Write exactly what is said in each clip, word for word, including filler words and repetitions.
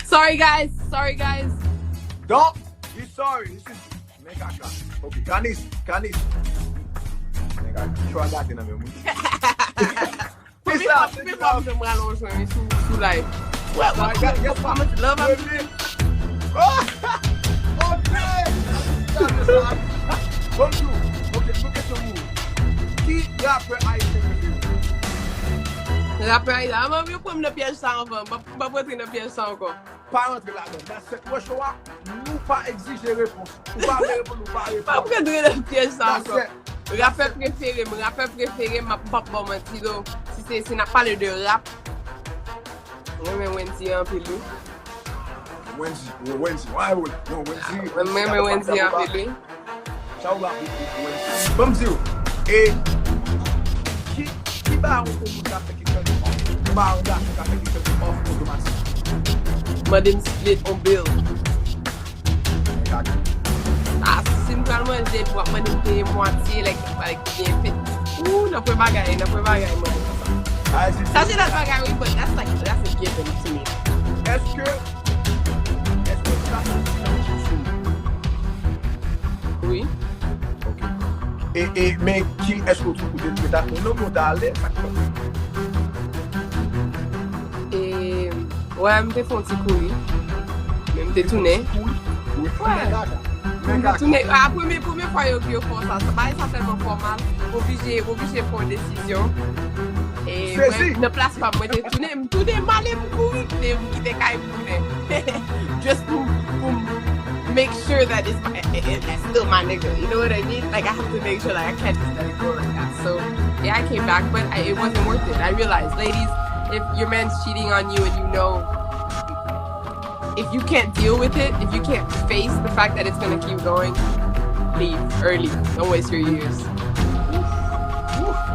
Sorry, guys. Sorry, guys. Don't be sorry. This is men kaka. Ok, Kanis, Kanis. Men kaka. Cho a gate nan men mwen. Premye fwa, premye fwa m jwenn mwen alon jwenn sou, sou live. Wè, wè, wè, wè, love am. Oh! Ok! Bonjou. Ok, nou kesyon pou ou. Ki rapè ayisyen prefere ou? Rapè ayisyen. Ah, manmi, yo pran m nan pyèj sa anvan. M p ap, m p ap rantre nan pyèj sa ankò. Pa rantre ladan. That's it. Wè show a, nou pa egzije repons. Ou pa vle reponn, ou pa reponn. Pa rantre nan pyèj sa ankò. Rapè prefere m, rapè prefere m, m p ap ba w manti, though. Si se, si n ap pale de rap, mwen renmen Wendyy anpil, wi. Wendyy, Wendyy, why would, non, Wendyy, mwen renmen Wendyy anpil, wi. Shout out pou, pou, pou Wendyy. Ban m di w, e, ki, ki bagay ou konn moun ka fè ki turn you off? Ki bagay yon gason ka fè ki turn you off otomatik? Mande m split on bill. Ah, si m pral manje, w ap mande m peye mwatye, like, like, byen fè. Ooh, nan pwen bagay, nan pwen bagay, mwen. Sa se lòt bagay, wi, but that's like, that's a given to me. Èske, èske ou ka fè ti jan sou ou? Wi. Ok. E, e, men ki, èske ou te, ou te, ou te, ou te, ou te ale, sa k fè? E, wè, m te fè yon ti kouri. Men m te tounen. Wè. M te tounen. A, premye, premye fwa yo, yo fè w sa, sa, bagay sa tèlman fòmal. Ou oblije, ou oblije pran yon desizyon. E mwen, nan plas pa m, mwen te tounen, m tounen, m ale, m kouri, m te, m kite kay, m tounen. Just pou, pou m make sure that it's my, it, it, that's still my nigga. You know what I mean? Like, I have to make sure, like, I can't just let it go like that. So, yeah, I came back, but I, it wasn't worth it. I realized, ladies, if your man's cheating on you and you know, if you can't deal with it, if you can't face the fact that it's gonna keep going, leave early. Don't waste your years.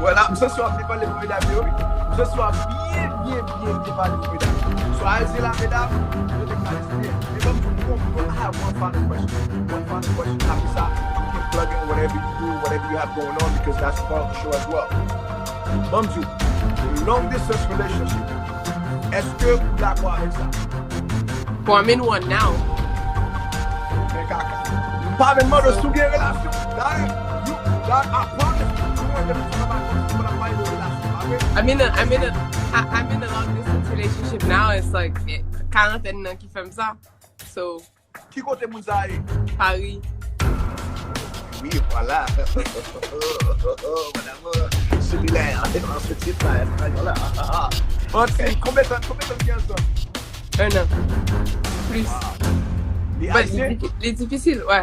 Wala, m santi w ap byen pale pou medam yo, wi. M santi w ap byen, byen, byen, byen pale pou medam yo. So, Azila, medam, yo te ka espere. E ban m di w, I have one final question. One final question. Apre sa, you can plug in whatever you do, whatever you have going on, because that's part of the show as well. Ban m di w, long distance relationship, èske ou dakò avèk sa? For I'm in one now. Men kaka. M pa menm mande w si w gen relasyon. Dayè, you, dayè, I promise you, mwen menm, m pa pale de relasyon, pa vre? I'm in a, I'm in a, I, I'm in a long distance relationship now. It's like, eh, karantèn nan ki fè m sa. So, ki kote moun sa ye? Paris. Wi, vwala. Mon amour, celui-là, c'est dans ce titre-là, espagnol-là. Manti, konbyen tan, konbyen tan ki ansanm? Un an. Plis. Li ayisyen? Li difi-, li difisil, wè.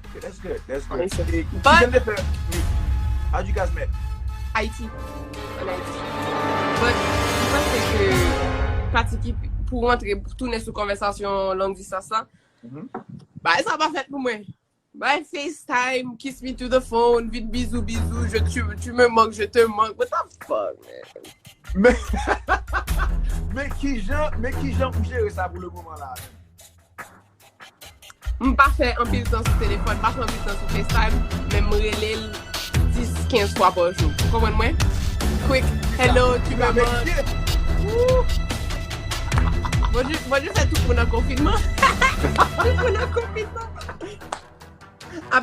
Ok, that's good, that's good. Ayisyen. E ki jan de fè, wi. How you guys met? Ayiti. An Ayiti. But, mwen panse ke pati ki pou rantre, tounen sou konvèsasyon long distance la, bagay sa pa fèt pou mwen. Bay FaceTime, kiss me through the phone, vin bizou bizou, je, tu, tu me manques, je te manque. What the fuck, man? Men, men kijan, men kijan ou jere sa pou le moman la? M pa fè anpil tan sou telefòn, m pa fè anpil tan sou FaceTime, men m rele l dis, kenz fwa pa jou. Ou konprann mwen? Quick, hello, tu me manques. Bonjou, bonjou, fè tout moun an konfinman. Tout moun an konfinman. Ap